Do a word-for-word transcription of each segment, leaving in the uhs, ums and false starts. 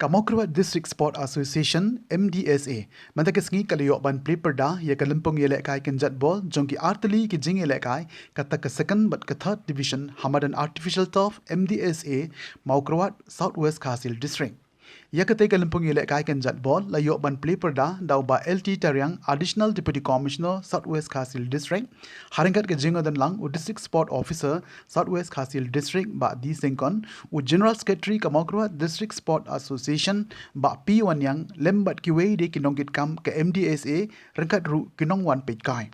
Ka Mawkyrwat District Sport Association, M D S A, mynta ka sngi ka la ïoh ban plie pyrda ïa ka lympung ïalehkai kynjat bol jong ki artylli ki jingïalehkai, kata ka second bad ka third division ha madan artificial turf, M D S A, Mawkyrwat, South West Khasi Hills District. Ïa katei ka lympung ïalehkai kynjat bol la ïoh ban plie pyrda da u Bah L T Tariang, Additional Deputy Commissioner, South West Khasi Hills District, ha ryngkat ka jingdonlang u District Sport Officer, South West Khasi Hills District, Bah D Syngkon, u General Secretary ka Mawkyrwat District Sport Association, Bah P Wanniang, lem bad kiwei de ki nongkitkam ka M D S A, ryngkat ruh ki nongwan peitkai.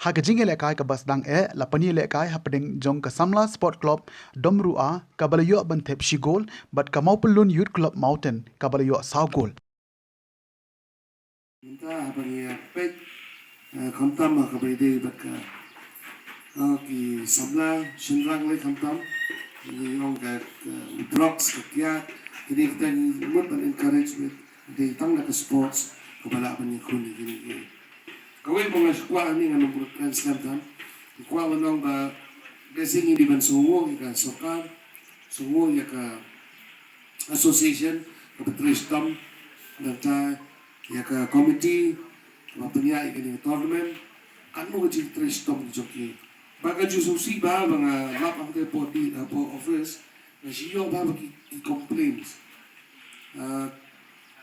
Ha ka jingïalehkai kaba sdang eh, la pynïalehkai hapdeng jong ka Samla Sport Club Domruh A, kaba la ïoh ban thep shi gol, bad ka Mawpyllun Youth Club Mawten, kaba la ïoh saw gol. Mynta haba ngi ïa peit, eh, khamtam ha kaba ïadei bad ka, eh, ki samla shynrang lei khamtam, ngi ong ka, ka drugs, ka kiad, kine kita ngi mut ban encourage beit, dei tang da ka sports kaba lah ban ïakhun ïa kine ki. Kawei ba nga shu kwah hangne, ngan ym kren slem tam. Nga kwah ban ong ba, basic ngi dei ban sngewbha ïa ka sorkar, sngewbha ïa ka association kaba trei shitom, nangta ïa ka committee kaba pynïaid ïa kane ka tournament, katno ka jingtrei shitom jong ki. Ba ka ju sngewsih bha ba nga lap hangtei hapoh di, hapoh office, nga shu ïoh bha ba ki, ki complaints. Ah,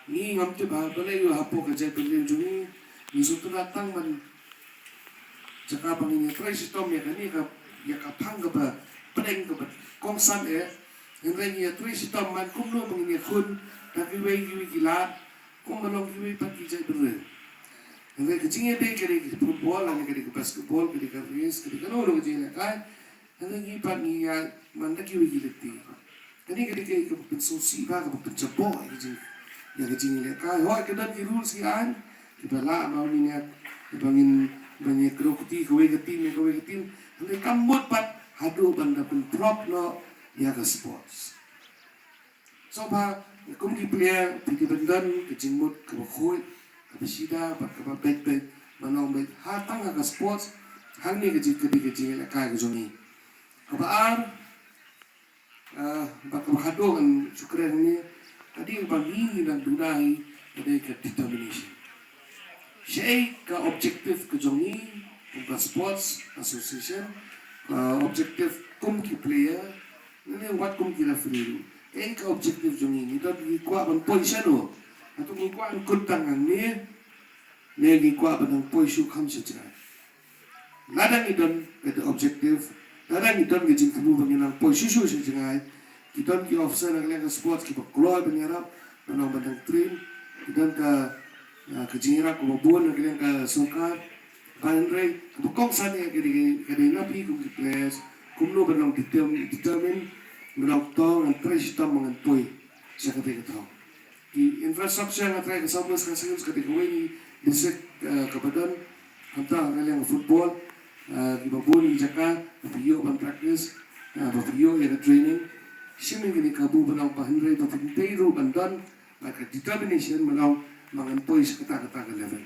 ngi ngam tip bha balei ïoh hapoh ka jaitbynriew jong ngi, ngi sngewtynnat tang ban jaka ba ngin ïatrei shitom ïa kane ka, ïa ka phang kaba pdeng kaba kongsan eh. Hynrei ngi ïatrei shitom ban kumno ba ngin ïakhun da kiwei kiwei ki lad, kumba long kiwei pat ki jaitbynriew. Hynrei ka jingïadei ka dei ka football, lane ka dei ka basketball, ka dei ka race, ka dei kano kano ka jingïalehkai. Hynrei ngi pat ngi ïaid man da kiwei ki lynti. Kane ka dei kaei kaba pynsngewsih bha, kaba pynjaboh ïa ka jing, ïa ka jingïalehkai. Hooid, ka don ki rules ki aiñ kiba lah ba ngin ïa, ba ngin, ba ngin ïa kdew kti kawei ka team ïa kawei ka team. Hynrei kam mut pat haduh ban da pynprop noh ïa ka sports. Sngewbha, kum ki player, phi dei ban don ka jingmut kaba khuid, kaba shida bad kaba beit beit ban ong beit ha tang ha ka sports. Hangne ka jing, ka dei ka jingïalehkai ka jong ngi. Kaba ar, ah, bad kaba khatduh ngan shu kren hangne, ka dei kaba ngi ngi dang duna hi, ka dei ka determination. Shaei ka objective ka jong ngi kum ka sports association, ka objective kum ki player, ne wat kum ki referee ruh. Kaei ka objective jong ngi, ngi don, ngi kwah ban poi shano? Hato ngi kwah ban kut tang hangne, ne ngi kwah ban nang poi shuh kham sha jngai? Lada ngi don ka objective, lada ngi don ka jingthmu ba ngin nang poi shuh shuh sha jngai, ki don ki officer na ka liang ka sports kiba kloi ban ïarap, ban ong ban nang train, ki don ka, ah, ka jingïarap kaba bun na ka liang ka sorkar. Hynrei kaba kongsan eh ka dei, ka dei na phi kum ki players, kumno ban long determ-, determine, ban long to ngan trei shitom ba ngan poi sha katei ka thong. Ki infrastructure, nga tharai ka South West Khasi Hills ka dei kawei na ki district, eh, kaba don, khamtam ha ka liang ka football, eh, kiba bun ki jaka ba phi ïoh ban practice, eh, ba phi ïoh ïa ka training. Shim ïa kane kabu ban long ba hynrei ba phin dei ruh ban don, ba ka determination ban long ba ngan poi sha kata kata ka level.